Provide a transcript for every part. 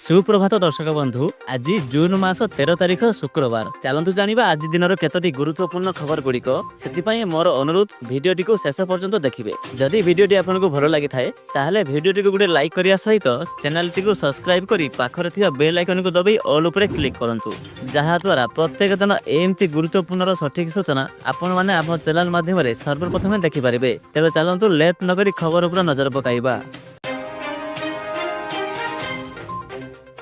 ସୁପ୍ରଭାତ ଦର୍ଶକ ବନ୍ଧୁ। ଆଜି ଜୁନ ମାସ 13 ତାରିଖ, ଶୁକ୍ରବାର। ଚାଲନ୍ତୁ ଜାଣିବା ଆଜି ଦିନର କେତୋଟି ଗୁରୁତ୍ୱପୂର୍ଣ୍ଣ ଖବର ଗୁଡ଼ିକ। ସେଥିପାଇଁ ମୋର ଅନୁରୋଧ, ଭିଡ଼ିଓଟିକୁ ଶେଷ ପର୍ଯ୍ୟନ୍ତ ଦେଖିବେ। ଯଦି ଭିଡ଼ିଓଟି ଆପଣଙ୍କୁ ଭଲ ଲାଗିଥାଏ, ତାହେଲେ ଭିଡ଼ିଓଟିକୁ ଗୋଟେ ଲାଇକ୍ କରିବା ସହିତ ଚ୍ୟାନେଲଟିକୁ ସବସ୍କ୍ରାଇବ୍ କରି ପାଖରେ ଥିବା ବେଲ୍ ଆଇକନକୁ ଦବାଇ ଅଲ୍ ଉପରେ କ୍ଲିକ୍ କରନ୍ତୁ, ଯାହାଦ୍ୱାରା ପ୍ରତ୍ୟେକ ଦିନ ଏମିତି ଗୁରୁତ୍ୱପୂର୍ଣ୍ଣର ସଠିକ୍ ସୂଚନା ଆପଣମାନେ ଆମ ଚ୍ୟାନେଲ ମାଧ୍ୟମରେ ସର୍ବପ୍ରଥମେ ଦେଖିପାରିବେ। ତେବେ ଚାଲନ୍ତୁ, ଲେଟ୍ ନକରି ଖବର ଉପରେ ନଜର ପକାଇବା।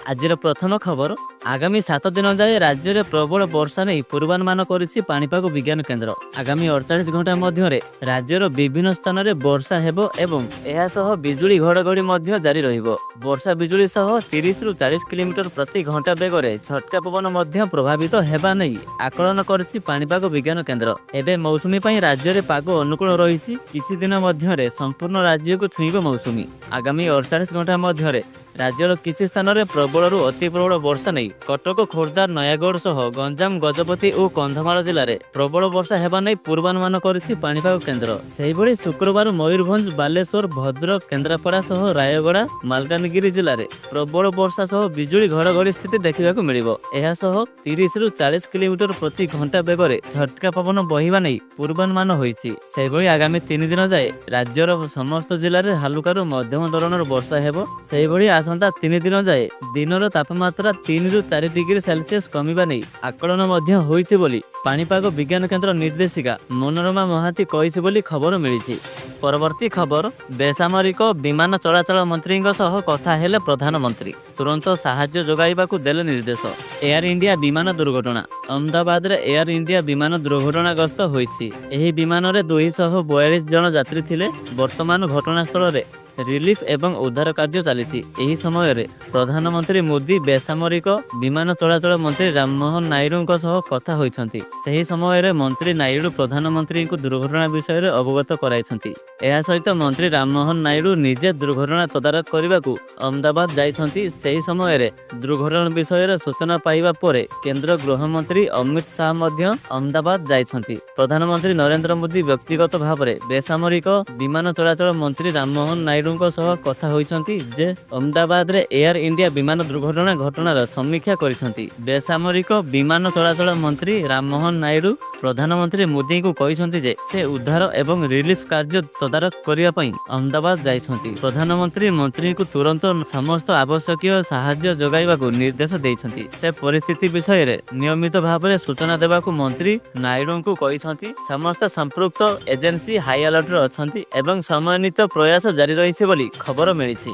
ଆଜିର ପ୍ରଥମ ଖବର, ଆଗାମୀ 7 ଦିନ ଯାଏ ରାଜ୍ୟରେ ପ୍ରବଳ ବର୍ଷା ନେଇ ପୂର୍ବାନୁମାନ କରିଛି ପାଣିପାଗ ବିଜ୍ଞାନ କେନ୍ଦ୍ର। ଆଗାମୀ 48 ଘଣ୍ଟା ମଧ୍ୟରେ ରାଜ୍ୟର ବିଭିନ୍ନ ସ୍ଥାନରେ ବର୍ଷା ହେବ ଏବଂ ଏହା ସହ ବିଜୁଳି ଘଡ଼ଘଡ଼ି ମଧ୍ୟ ଜାରି ରହିବ। ବର୍ଷା ବିଜୁଳି ସହ 30ରୁ 40 କିଲୋମିଟର ପ୍ରତି ଘଣ୍ଟା ବେଗରେ ଝଟକା ପବନ ମଧ୍ୟ ପ୍ରଭାବିତ ହେବା ନେଇ ଆକଳନ କରିଛି ପାଣିପାଗ ବିଜ୍ଞାନ କେନ୍ଦ୍ର। ଏବେ ମୌସୁମୀ ପାଇଁ ରାଜ୍ୟରେ ପାଗ ଅନୁକୂଳ ରହିଛି। କିଛି ଦିନ ମଧ୍ୟରେ ସମ୍ପୂର୍ଣ୍ଣ ରାଜ୍ୟକୁ ଛୁଇଁବ ମୌସୁମୀ। ଆଗାମୀ 48 ଘଣ୍ଟା ମଧ୍ୟରେ ରାଜ୍ୟର କିଛି ସ୍ଥାନରେ ପ୍ରବଳରୁ ଅତି ପ୍ରବଳ ବର୍ଷା ନେଇ କଟକ, ଖୋର୍ଦ୍ଧା, ନୟାଗଡ଼ ସହ ଗଞ୍ଜାମ, ଗଜପତି ଓ କନ୍ଧମାଳ ଜିଲ୍ଲାରେ ପ୍ରବଳ ବର୍ଷା ହେବା ନେଇ ପୂର୍ବାନୁମାନ କରିଛି ପାଣିପାଗ କେନ୍ଦ୍ର। ସେହିଭଳି ଶୁକ୍ରବାର ମୟୂରଭଞ୍ଜ, ବାଲେଶ୍ୱର, ଭଦ୍ରକ, କେନ୍ଦ୍ରାପଡ଼ା ସହ ରାୟଗଡ଼ା, ମାଲକାନଗିରି ଜିଲ୍ଲାରେ ପ୍ରବଳ ବର୍ଷା ସହ ବିଜୁଳି ଘଡ଼ଘଡ଼ି ସ୍ଥିତି ଦେଖିବାକୁ ମିଳିବ। ଏହା ସହ 30ରୁ 40 କିଲୋମିଟର ପ୍ରତି ଘଣ୍ଟା ବେଗରେ ଝଟକା ପବନ ବହିବା ନେଇ ପୂର୍ବାନୁମାନ ହୋଇଛି। ସେହିଭଳି ଆଗାମୀ 3 ଦିନ ଯାଏ ରାଜ୍ୟର ସମସ୍ତ ଜିଲ୍ଲାରେ ହାଲୁକାରୁ ମଧ୍ୟମ ଧରଣର ବର୍ଷା ହେବ। ସେହିଭଳି ଆସନ୍ତା 3 ଦିନ ଯାଏ ଦିନର ତାପମାତ୍ରା 3ରୁ 4 ଡିଗ୍ରୀ ସେଲସିୟସ କମିବା ନେଇ ଆକଳନ ମଧ୍ୟ ହୋଇଛି ବୋଲି ପାଣିପାଗ ବିଜ୍ଞାନ କେନ୍ଦ୍ର ନିର୍ଦ୍ଦେଶିକା ମନୋରମା ମହାନ୍ତି କହିଛି ବୋଲି ଖବର ମିଳିଛି। ପରବର୍ତ୍ତୀ ଖବର, ବେସାମରିକ ବିମାନ ଚଳାଚଳ ମନ୍ତ୍ରୀଙ୍କ ସହ କଥା ହେଲେ ପ୍ରଧାନମନ୍ତ୍ରୀ, ତୁରନ୍ତ ସାହାଯ୍ୟ ଯୋଗାଇବାକୁ ଦେଲେ ନିର୍ଦ୍ଦେଶ। ଏୟାର ଇଣ୍ଡିଆ ବିମାନ ଦୁର୍ଘଟଣା। ଅହମ୍ମଦାବାଦରେ ଏୟାର ଇଣ୍ଡିଆ ବିମାନ ଦୁର୍ଘଟଣାଗ୍ରସ୍ତ ହୋଇଛି। ଏହି ବିମାନରେ 242 ଜଣ ଯାତ୍ରୀ ଥିଲେ। ବର୍ତ୍ତମାନ ଘଟଣାସ୍ଥଳରେ ରିଲିଫ ଏବଂ ଉଦ୍ଧାର କାର୍ଯ୍ୟ ଚାଲିଛି। ଏହି ସମୟରେ ପ୍ରଧାନମନ୍ତ୍ରୀ ମୋଦି ବେସାମରିକ ବିମାନ ଚଳାଚଳ ମନ୍ତ୍ରୀ ରାମମୋହନ ନାଇଡୁଙ୍କ ସହ କଥା ହୋଇଛନ୍ତି। ସେହି ସମୟରେ ମନ୍ତ୍ରୀ ନାଇଡୁ ପ୍ରଧାନମନ୍ତ୍ରୀଙ୍କୁ ଦୁର୍ଘଟଣା ବିଷୟରେ ଅବଗତ କରାଇଛନ୍ତି। ଏହା ସହିତ ମନ୍ତ୍ରୀ ରାମମୋହନ ନାଇଡୁ ନିଜେ ଦୁର୍ଘଟଣା ତଦାରଖ କରିବାକୁ ଅହମ୍ମଦାବାଦ ଯାଇଛନ୍ତି। ସେହି ସମୟରେ ଦୁର୍ଘଟଣା ବିଷୟରେ ସୂଚନା ପାଇବା ପରେ କେନ୍ଦ୍ର ଗୃହମନ୍ତ୍ରୀ ଅମିତ ଶାହ ମଧ୍ୟ ଅହମ୍ମଦାବାଦ ଯାଇଛନ୍ତି। ପ୍ରଧାନମନ୍ତ୍ରୀ ନରେନ୍ଦ୍ର ମୋଦି ବ୍ୟକ୍ତିଗତ ଭାବରେ ବେସାମରିକ ବିମାନ ଚଳାଚଳ ମନ୍ତ୍ରୀ ରାମମୋହନ ନାଇଡୁଙ୍କ ସହ କଥା ହୋଇଛନ୍ତି ଯେ ଅହମ୍ମଦାବାଦରେ ଏୟାର ଇଣ୍ଡିଆ ବିମାନ ଦୁର୍ଘଟଣା ଘଟଣାର ସମୀକ୍ଷା କରିଛନ୍ତି। ବେସାମରିକ ବିମାନ ଚଳାଚଳ ମନ୍ତ୍ରୀ ରାମମୋହନ ନାଇଡୁ ପ୍ରଧାନମନ୍ତ୍ରୀ ମୋଦିଙ୍କୁ କହିଛନ୍ତି ଯେ ସେ ଉଦ୍ଧାର ଏବଂ ରିଲିଫ କାର୍ଯ୍ୟ ତଦାରଖ କରିବା ପାଇଁ ଅହମ୍ମଦାବାଦ ଯାଇଛନ୍ତି। ପ୍ରଧାନମନ୍ତ୍ରୀ ମନ୍ତ୍ରୀଙ୍କୁ ତୁରନ୍ତ ସମସ୍ତ ଆବଶ୍ୟକୀୟ ସାହାଯ୍ୟ ଯୋଗାଇବାକୁ ନିର୍ଦ୍ଦେଶ ଦେଇଛନ୍ତି। ସେ ପରିସ୍ଥିତି ବିଷୟରେ ନିୟମିତ ଭାବରେ ସୂଚନା ଦେବାକୁ ମନ୍ତ୍ରୀ ନାଇଡୁଙ୍କୁ କହିଛନ୍ତି। ସମସ୍ତ ସମ୍ପୃକ୍ତ ଏଜେନ୍ସି ହାଇ ଆଲର୍ଟରେ ଅଛନ୍ତି ଏବଂ ସମନ୍ୱିତ ପ୍ରୟାସ ଜାରି ରହିଛି ବୋଲି ଖବର ମିଳିଛି।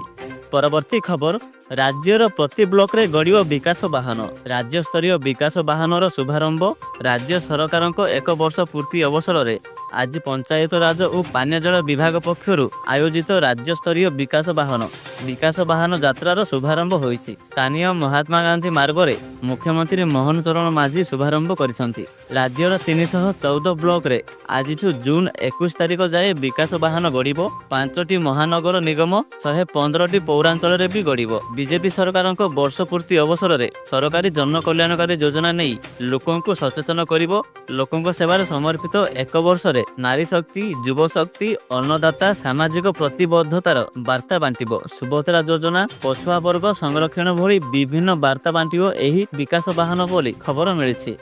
ପରବର୍ତ୍ତୀ ଖବର, ରାଜ୍ୟର ପ୍ରତି ବ୍ଲକରେ ଗଡ଼ିବ ବିକାଶ ବାହନ। ରାଜ୍ୟସ୍ତରୀୟ ବିକାଶ ବାହନର ଶୁଭାରମ୍ଭ। ରାଜ୍ୟ ସରକାରଙ୍କ ଏକ ବର୍ଷ ପୂର୍ତ୍ତି ଅବସରରେ ଆଜି ପଞ୍ଚାୟତରାଜ ଓ ପାନୀୟ ଜଳ ବିଭାଗ ପକ୍ଷରୁ ଆୟୋଜିତ ରାଜ୍ୟସ୍ତରୀୟ ବିକାଶ ବାହନ ଯାତ୍ରାର ଶୁଭାରମ୍ଭ ହୋଇଛି। ସ୍ଥାନୀୟ ମହାତ୍ମା ଗାନ୍ଧୀ ମାର୍ଗରେ ମୁଖ୍ୟମନ୍ତ୍ରୀ ମୋହନ ଚରଣ ମାଝୀ ଶୁଭାରମ୍ଭ କରିଛନ୍ତି। ରାଜ୍ୟର 314 ବ୍ଲକରେ ଆଜିଠୁ ଜୁନ 21 ତାରିଖ ଯାଏ ବିକାଶ ବାହନ ଗଡ଼ିବ। ପାଞ୍ଚଟି ମହାନଗର ନିଗମ, 115ଟି ପୌରାଞ୍ଚଳରେ ବି ଗଡ଼ିବ। ବିଜେପି ସରକାରଙ୍କ ବର୍ଷ ପୂର୍ତ୍ତି ଅବସରରେ ସରକାରୀ ଜନକଲ୍ୟାଣକାରୀ ଯୋଜନା ନେଇ ଲୋକଙ୍କୁ ସଚେତନ କରିବ। ଲୋକଙ୍କ ସେବାରେ ସମର୍ପିତ ଏକ ବର୍ଷରେ ନାରୀ ଶକ୍ତି, ଯୁବ ଶକ୍ତି, ଅନ୍ନଦାତା, ସାମାଜିକ ପ୍ରତିବଦ୍ଧତାର ବାର୍ତ୍ତା ବାଣ୍ଟିବ। ସୁଭଦ୍ରା ଯୋଜନା, ପଛୁଆ ବର୍ଗ ସଂରକ୍ଷଣ ଭଳି ବିଭିନ୍ନ ବାର୍ତ୍ତା ବାଣ୍ଟିବ ଏହି ବିକାଶ ବାହନ ବୋଲି ଖବର ମିଳିଛି।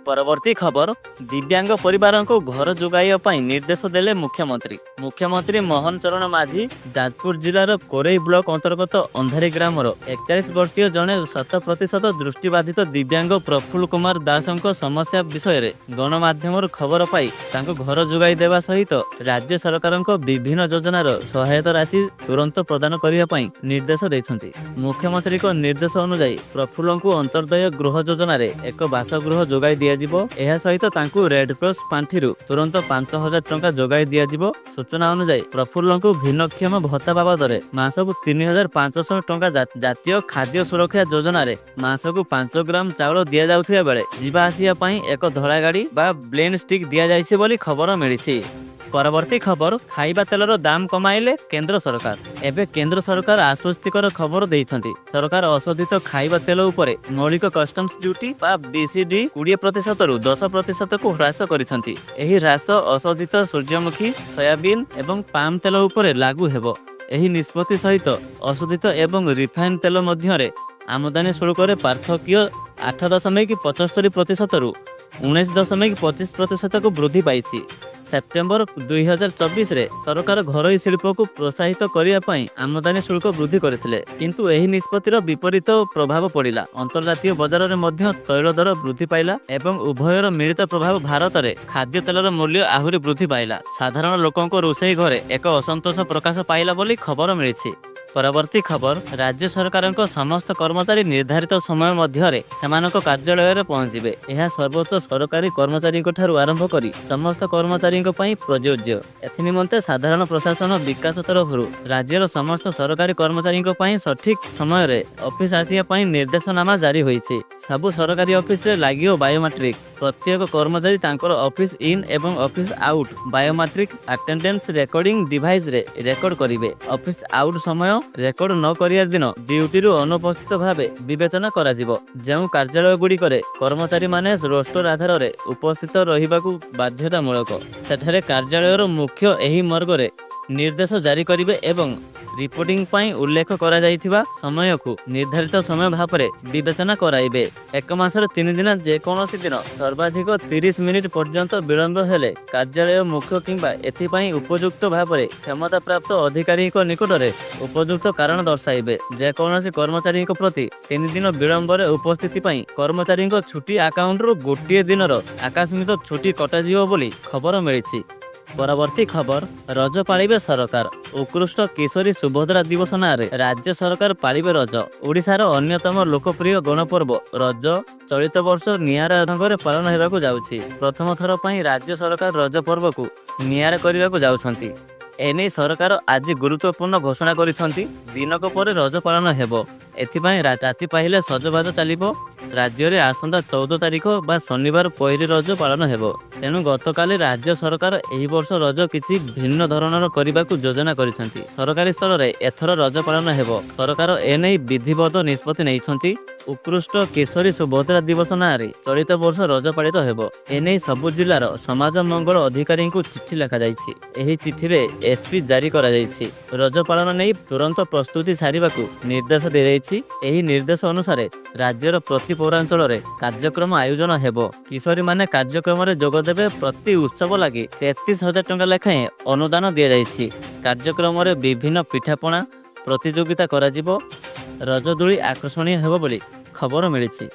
ପରବର୍ତ୍ତୀ ଖବର, ଦିବ୍ୟାଙ୍ଗ ପରିବାରଙ୍କୁ ଘର ଯୋଗାଇବା ପାଇଁ ନିର୍ଦ୍ଦେଶ ଦେଲେ ମୁଖ୍ୟମନ୍ତ୍ରୀ। ମୁଖ୍ୟମନ୍ତ୍ରୀ ମୋହନ ଚରଣ ମାଝୀ ଯାଜପୁର ଜିଲ୍ଲାର କୋରେଇ ବ୍ଲକ ଅନ୍ତର୍ଗତ ଅନ୍ଧାରୀ ଗ୍ରାମର 41 ବର୍ଷୀୟ ଜଣେ 100% ଦୃଷ୍ଟିବାଧିତ ଦିବ୍ୟାଙ୍ଗ ପ୍ରଫୁଲ୍ଲ କୁମାର ଦାସଙ୍କ ସମସ୍ୟା ବିଷୟରେ ଗଣମାଧ୍ୟମରୁ ଖବର ପାଇ ତାଙ୍କୁ ଘର ଯୋଗାଇ ଦେବା ସହିତ ରାଜ୍ୟ ସରକାରଙ୍କ ବିଭିନ୍ନ ଯୋଜନାର ସହାୟତା ରାଶି ତୁରନ୍ତ ପ୍ରଦାନ କରିବା ପାଇଁ ନିର୍ଦ୍ଦେଶ ଦେଇଛନ୍ତି। ମୁଖ୍ୟମନ୍ତ୍ରୀଙ୍କ ନିର୍ଦ୍ଦେଶ ଅନୁଯାୟୀ ପ୍ରଫୁଲ୍ଲଙ୍କୁ ଅନ୍ତ୍ୟୋଦୟ ଗୃହ ଯୋଜନାରେ ଏକ ବାସଗୃହ ଯୋଗାଇ ଦିଆଯିବ। ଏହା ସହିତ ତାଙ୍କୁ ରେଡକ୍ରସ ପାଣ୍ଠିରୁ ତୁରନ୍ତ 5000 ଟଙ୍କା ଯୋଗାଇ ଦିଆଯିବ। ସୂଚନା ଅନୁଯାୟୀ, ପ୍ରଫୁଲ୍ଲଙ୍କୁ ଭିନ୍ନକ୍ଷମ ଭତ୍ତା ବାବଦରେ ମାସକୁ 3500 ଟଙ୍କା, ଜାତୀୟ ଖାଦ୍ୟ ସୁରକ୍ଷା ଯୋଜନାରେ ମାସକୁ 5 ଗ୍ରାମ ଚାଉଳ ଦିଆଯାଉଥିବା ବେଳେ ଯିବା ଆସିବା ପାଇଁ ଏକ ଧଳା ଗାଡ଼ି ବା ବ୍ଲେଣ୍ଡ ଷ୍ଟିକ୍ ଦିଆଯାଇଛି ବୋଲି ଖବର ମିଳିଛି। ପରବର୍ତ୍ତୀ ଖବର, ଖାଇବା ତେଲର ଦାମ କମାଇଲେ କେନ୍ଦ୍ର ସରକାର। ଏବେ କେନ୍ଦ୍ର ସରକାର ଆଶ୍ୱସ୍ତିକର ଖବର ଦେଇଛନ୍ତି। ସରକାର ଅଶୋଧିତ ଖାଇବା ତେଲ ଉପରେ ମୌଳିକ କଷ୍ଟମ୍ସ ଡ୍ୟୁଟି ବା ବିସିଡି 20%ରୁ 10%କୁ ହ୍ରାସ କରିଛନ୍ତି। ଏହି ହ୍ରାସ ଅଶୋଧିତ ସୂର୍ଯ୍ୟମୁଖୀ, ସୋୟାବିନ୍ ଏବଂ ପାମ୍ ତେଲ ଉପରେ ଲାଗୁ ହେବ। ଏହି ନିଷ୍ପତ୍ତି ସହିତ ଅଶୋଧିତ ଏବଂ ରିଫାଇନ୍ ତେଲ ମଧ୍ୟରେ ଆମଦାନୀ ଶୁଳ୍କରେ ପାର୍ଥକ୍ୟ 8.75%ରୁ 19.25%କୁ ବୃଦ୍ଧି ପାଇଛି। ସେପ୍ଟେମ୍ବର 2024ରେ ସରକାର ଘରୋଇ ଶିଳ୍ପକୁ ପ୍ରୋତ୍ସାହିତ କରିବା ପାଇଁ ଆମଦାନୀ ଶୁଳ୍କ ବୃଦ୍ଧି କରିଥିଲେ। କିନ୍ତୁ ଏହି ନିଷ୍ପତ୍ତିର ବିପରୀତ ପ୍ରଭାବ ପଡ଼ିଲା। ଅନ୍ତର୍ଜାତୀୟ ବଜାରରେ ମଧ୍ୟ ତୈଳ ଦର ବୃଦ୍ଧି ପାଇଲା ଏବଂ ଉଭୟର ମିଳିତ ପ୍ରଭାବ ଭାରତରେ ଖାଦ୍ୟ ତେଲର ମୂଲ୍ୟ ଆହୁରି ବୃଦ୍ଧି ପାଇଲା। ସାଧାରଣ ଲୋକଙ୍କ ରୋଷେଇ ଘରେ ଏକ ଅସନ୍ତୋଷ ପ୍ରକାଶ ପାଇଲା ବୋଲି ଖବର ମିଳିଛି। ପରବର୍ତ୍ତୀ ଖବର, ରାଜ୍ୟ ସରକାରଙ୍କ ସମସ୍ତ କର୍ମଚାରୀ ନିର୍ଦ୍ଧାରିତ ସମୟ ମଧ୍ୟରେ ସେମାନଙ୍କ କାର୍ଯ୍ୟାଳୟରେ ପହଞ୍ଚିବେ। ଏହା ସର୍ବୋଚ୍ଚ ସରକାରୀ କର୍ମଚାରୀଙ୍କ ଠାରୁ ଆରମ୍ଭ କରି ସମସ୍ତ କର୍ମଚାରୀଙ୍କ ପାଇଁ ପ୍ରଯୁଜ୍ୟ। ଏଥିନିମନ୍ତେ ସାଧାରଣ ପ୍ରଶାସନ ବିକାଶ ତରଫରୁ ରାଜ୍ୟର ସମସ୍ତ ସରକାରୀ କର୍ମଚାରୀଙ୍କ ପାଇଁ ସଠିକ୍ ସମୟରେ ଅଫିସ ଆସିବା ପାଇଁ ନିର୍ଦ୍ଦେଶନାମା ଜାରି ହୋଇଛି। ସବୁ ସରକାରୀ ଅଫିସରେ ଲାଗିବ ବାୟୋମେଟ୍ରିକ୍। ପ୍ରତ୍ୟେକ କର୍ମଚାରୀ ତାଙ୍କର ଅଫିସ ଇନ୍ ଏବଂ office out biometric attendance recording ଡିଭାଇସରେ ରେକର୍ଡ କରିବେ। ଅଫିସ ଆଉଟ୍ ସମୟ ରେକର୍ଡ ନ କରିବା ଦିନ ଡ୍ୟୁଟିରୁ ଅନୁପସ୍ଥିତ ଭାବେ ବିବେଚନା କରାଯିବ। ଯେଉଁ କାର୍ଯ୍ୟାଳୟଗୁଡ଼ିକରେ କର୍ମଚାରୀମାନେ ରୋଷ୍ଟର ଆଧାରରେ ଉପସ୍ଥିତ ରହିବାକୁ ବାଧ୍ୟତାମୂଳକ, ସେଠାରେ କାର୍ଯ୍ୟାଳୟର ମୁଖ୍ୟ ଏହି ମାର୍ଗରେ ନିର୍ଦ୍ଦେଶ ଜାରି କରିବେ ଏବଂ ରିପୋର୍ଟିଂ ପାଇଁ ଉଲ୍ଲେଖ କରାଯାଇଥିବା ସମୟକୁ ନିର୍ଦ୍ଧାରିତ ସମୟ ଭାବରେ ବିବେଚନା କରାଇବେ। ଏକ ମାସରେ 3 ଦିନ ଯେକୌଣସି ଦିନ ସର୍ବାଧିକ 30 ମିନିଟ୍ ପର୍ଯ୍ୟନ୍ତ ବିଳମ୍ବ ହେଲେ କାର୍ଯ୍ୟାଳୟ ମୁଖ୍ୟ କିମ୍ବା ଏଥିପାଇଁ ଉପଯୁକ୍ତ ଭାବରେ କ୍ଷମତାପ୍ରାପ୍ତ ଅଧିକାରୀଙ୍କ ନିକଟରେ ଉପଯୁକ୍ତ କାରଣ ଦର୍ଶାଇବେ। ଯେକୌଣସି କର୍ମଚାରୀଙ୍କ ପ୍ରତି 3 ଦିନ ବିଳମ୍ବରେ ଉପସ୍ଥିତି ପାଇଁ କର୍ମଚାରୀଙ୍କ ଛୁଟି ଆକାଉଣ୍ଟରୁ ଗୋଟିଏ ଦିନର ଆକସ୍ମିକ ଛୁଟି କଟାଯିବ ବୋଲି ଖବର ମିଳିଛି। ପରବର୍ତ୍ତୀ ଖବର, ରଜ ପାଳିବେ ସରକାର। ଉତ୍କୃଷ୍ଟ କିଶୋରୀ ସୁଭଦ୍ରା ଦିବସ ନାଁରେ ରାଜ୍ୟ ସରକାର ପାଳିବେ ରଜ। ଓଡ଼ିଶାର ଅନ୍ୟତମ ଲୋକପ୍ରିୟ ଗଣପର୍ବ ରଜ ଚଳିତ ବର୍ଷ ନିଆରା ଢଙ୍ଗରେ ପାଳନ ହେବାକୁ ଯାଉଛି। ପ୍ରଥମ ଥର ପାଇଁ ରାଜ୍ୟ ସରକାର ରଜ ପର୍ବକୁ ନିଆରା କରିବାକୁ ଯାଉଛନ୍ତି। ଏନେଇ ସରକାର ଆଜି ଗୁରୁତ୍ୱପୂର୍ଣ୍ଣ ଘୋଷଣା କରିଛନ୍ତି। ଦିନକ ପରେ ରଜ ପାଳନ ହେବ। ଏଥିପାଇଁ ରାତି ପାହିଲେ ସଜବାଜ ଚାଲିବ। ରାଜ୍ୟରେ ଆସନ୍ତା 14 ତାରିଖ ବା ଶନିବାର ପହିଲି ରଜ ପାଳନ ହେବ। ତେଣୁ ଗତକାଲି ରାଜ୍ୟ ସରକାର ଏହି ବର୍ଷ ରଜ କିଛି ଭିନ୍ନ ଧରଣର କରିବାକୁ ଯୋଜନା କରିଛନ୍ତି। ସରକାରୀ ସ୍ତରରେ ଏଥର ରଜ ପାଳନ ହେବ। ସରକାର ଏନେଇ ବିଧିବଦ୍ଧ ନିଷ୍ପତ୍ତି ନେଇଛନ୍ତି। ଉତ୍କୃଷ୍ଟ କିଶୋରୀ ସୁଭଦ୍ରା ଦିବସ ନାଁରେ ଚଳିତ ବର୍ଷ ରଜ ପାଳିତ ହେବ। ଏନେଇ ସବୁ ଜିଲ୍ଲାର ସମାଜ ମଙ୍ଗଳ ଅଧିକାରୀଙ୍କୁ ଚିଠି ଲେଖାଯାଇଛି। ଏହି ଚିଠିରେ ଏସ୍ପି ଜାରି କରାଯାଇଛି। ରଜ ପାଳନ ନେଇ ତୁରନ୍ତ ପ୍ରସ୍ତୁତି ସାରିବାକୁ ନିର୍ଦ୍ଦେଶ ଦିଆଯାଇଛି। ଏହି ନିର୍ଦ୍ଦେଶ ଅନୁସାରେ ରାଜ୍ୟର ପ୍ରତି ପୌରାଞ୍ଚଳରେ କାର୍ଯ୍ୟକ୍ରମ ଆୟୋଜନ ହେବ। କିଶୋରୀମାନେ କାର୍ଯ୍ୟକ୍ରମରେ ଯୋଗଦେବେ। ପ୍ରତି ଉତ୍ସବ ଲାଗି 33,000 ଟଙ୍କା ଲେଖାଏଁ ଅନୁଦାନ ଦିଆଯାଇଛି। କାର୍ଯ୍ୟକ୍ରମରେ ବିଭିନ୍ନ ପିଠାପଣା ପ୍ରତିଯୋଗିତା କରାଯିବ। ରଜଦୋଳି ଆକର୍ଷଣୀୟ ହେବ ବୋଲି ଖବର ମିଳିଛି।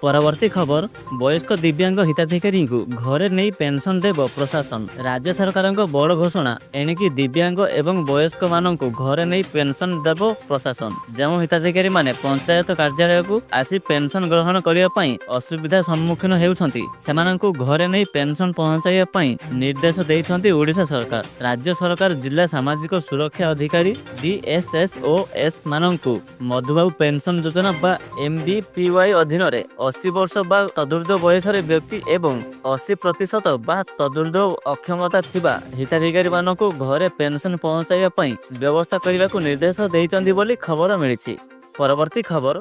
ପରବର୍ତ୍ତୀ ଖବର, ବୟସ୍କ ଦିବ୍ୟାଙ୍ଗ ହିତାଧିକାରୀଙ୍କୁ ଘରେ ନେଇ ପେନସନ ଦେବ ପ୍ରଶାସନ। ରାଜ୍ୟ ସରକାରଙ୍କ ବଡ଼ ଘୋଷଣା। ଏଣିକି ଦିବ୍ୟାଙ୍ଗ ଏବଂ ବୟସ୍କମାନଙ୍କୁ ଘରେ ନେଇ ପେନସନ ଦେବ ପ୍ରଶାସନ। ଯେଉଁ ହିତାଧିକାରୀମାନେ ପଞ୍ଚାୟତ କାର୍ଯ୍ୟାଳୟକୁ ଆସି ପେନସନ ଗ୍ରହଣ କରିବା ପାଇଁ ଅସୁବିଧା ସମ୍ମୁଖୀନ ହେଉଛନ୍ତି, ସେମାନଙ୍କୁ ଘରେ ନେଇ ପେନସନ ପହଞ୍ଚାଇବା ପାଇଁ ନିର୍ଦ୍ଦେଶ ଦେଇଛନ୍ତି ଓଡ଼ିଶା ସରକାର। ରାଜ୍ୟ ସରକାର ଜିଲ୍ଲା ସାମାଜିକ ସୁରକ୍ଷା ଅଧିକାରୀ ଡିଏସ୍ଏସ୍ଓଏସ୍ ମାନଙ୍କୁ ମଧୁବାବୁ ପେନସନ ଯୋଜନା ବା ଏମ୍ବିପିୱାଇ ଅଧୀନରେ 80 ବର୍ଷ ବା ତଦୁର୍ଦ୍ଧ୍ୱ ବୟସରେ ବ୍ୟକ୍ତି ଏବଂ 80% ବା ତଦୁର୍ଦ୍ଧ୍ୱ ଅକ୍ଷମତା ଥିବା ହିତାଧିକାରୀମାନଙ୍କୁ ଘରେ ପେନସନ ପହଞ୍ଚାଇବା ପାଇଁ ବ୍ୟବସ୍ଥା କରିବାକୁ ନିର୍ଦ୍ଦେଶ ଦେଇଛନ୍ତି ବୋଲି ଖବର ମିଳିଛି। ପରବର୍ତ୍ତୀ ଖବର,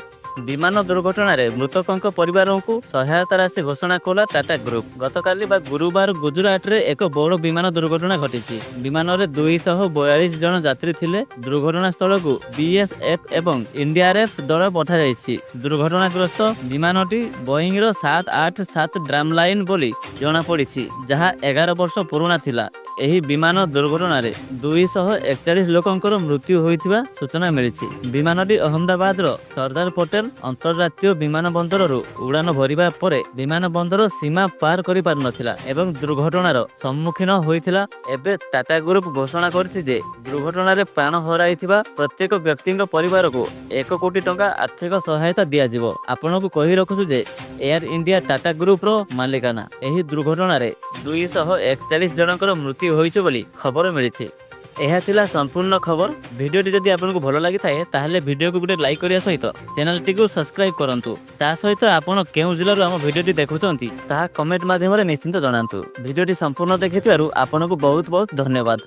ବିମାନ ଦୁର୍ଘଟଣାରେ ମୃତକଙ୍କ ପରିବାରଙ୍କୁ ସହାୟତା ରାଶି ଘୋଷଣା କଲା ଟାଟା ଗ୍ରୁପ୍। ଗତକାଲି ବା ଗୁରୁବାର ଗୁଜୁରାଟରେ ଏକ ବଡ଼ ବିମାନ ଦୁର୍ଘଟଣା ଘଟିଛି। ବିମାନରେ 242 ଜଣ ଯାତ୍ରୀ ଥିଲେ। ଦୁର୍ଘଟଣାସ୍ଥଳକୁ ବିଏସ୍ଏଫ୍ ଏବଂ ଏନ୍ଡିଆର୍ଏଫ୍ ଦଳ ପଠାଯାଇଛି। ଦୁର୍ଘଟଣାଗ୍ରସ୍ତ ବିମାନଟି ବୋଇଂର 787 ଡ୍ରିମଲାଇନର ବୋଲି ଜଣାପଡ଼ିଛି, ଯାହା 11 ବର୍ଷ ପୁରୁଣା ଥିଲା। ଏହି ବିମାନ ଦୁର୍ଘଟଣାରେ 241 ଲୋକଙ୍କର ମୃତ୍ୟୁ ହୋଇଥିବା ସୂଚନା ମିଳିଛି। ବିମାନଟି ଅହମ୍ମଦାବାଦର ସର୍ଦ୍ଦାର ପଟେଲ ଅନ୍ତର୍ଜାତୀୟ ବିମାନ ବନ୍ଦରରୁ ଉଡ଼ାଣ ଭରିବା ପରେ ବିମାନ ବନ୍ଦର ସୀମା ପାର କରିପାରିନଥିଲା ଏବଂ ଦୁର୍ଘଟଣାର ସମ୍ମୁଖୀନ ହୋଇଥିଲା। ଏବେ ଟାଟା ଗ୍ରୁପ୍ ଘୋଷଣା କରିଛି ଯେ ଦୁର୍ଘଟଣାରେ ପ୍ରାଣ ହରାଇଥିବା ପ୍ରତ୍ୟେକ ବ୍ୟକ୍ତିଙ୍କ ପରିବାରକୁ 1 କୋଟି ଟଙ୍କା ଆର୍ଥିକ ସହାୟତା ଦିଆଯିବ। ଆପଣଙ୍କୁ କହି ରଖୁଛୁ ଯେ ଏୟାର ଇଣ୍ଡିଆ ଟାଟା ଗ୍ରୁପର ମାଲିକାନା। ଏହି ଦୁର୍ଘଟଣାରେ 241 ଜଣଙ୍କର ମୃତ୍ୟୁ ହୋଇଛି ବୋଲି ଖବର ମିଳିଛି। ଏହା ଥିଲା ସମ୍ପୂର୍ଣ୍ଣ ଖବର। ଭିଡ଼ିଓଟି ଯଦି ଆପଣଙ୍କୁ ଭଲ ଲାଗିଥାଏ, ତାହେଲେ ଭିଡ଼ିଓକୁ ଗୋଟେ ଲାଇକ୍ କରିବା ସହିତ ଚ୍ୟାନେଲଟିକୁ ସବସ୍କ୍ରାଇବ୍ କରନ୍ତୁ। ତା ସହିତ ଆପଣ କେଉଁ ଜିଲ୍ଲାରୁ ଆମ ଭିଡ଼ିଓଟି ଦେଖୁଛନ୍ତି, ତାହା କମେଣ୍ଟ ମାଧ୍ୟମରେ ନିଶ୍ଚିତ ଜଣାନ୍ତୁ। ଭିଡ଼ିଓଟି ସମ୍ପୂର୍ଣ୍ଣ ଦେଖିଥିବାରୁ ଆପଣଙ୍କୁ ବହୁତ ବହୁତ ଧନ୍ୟବାଦ।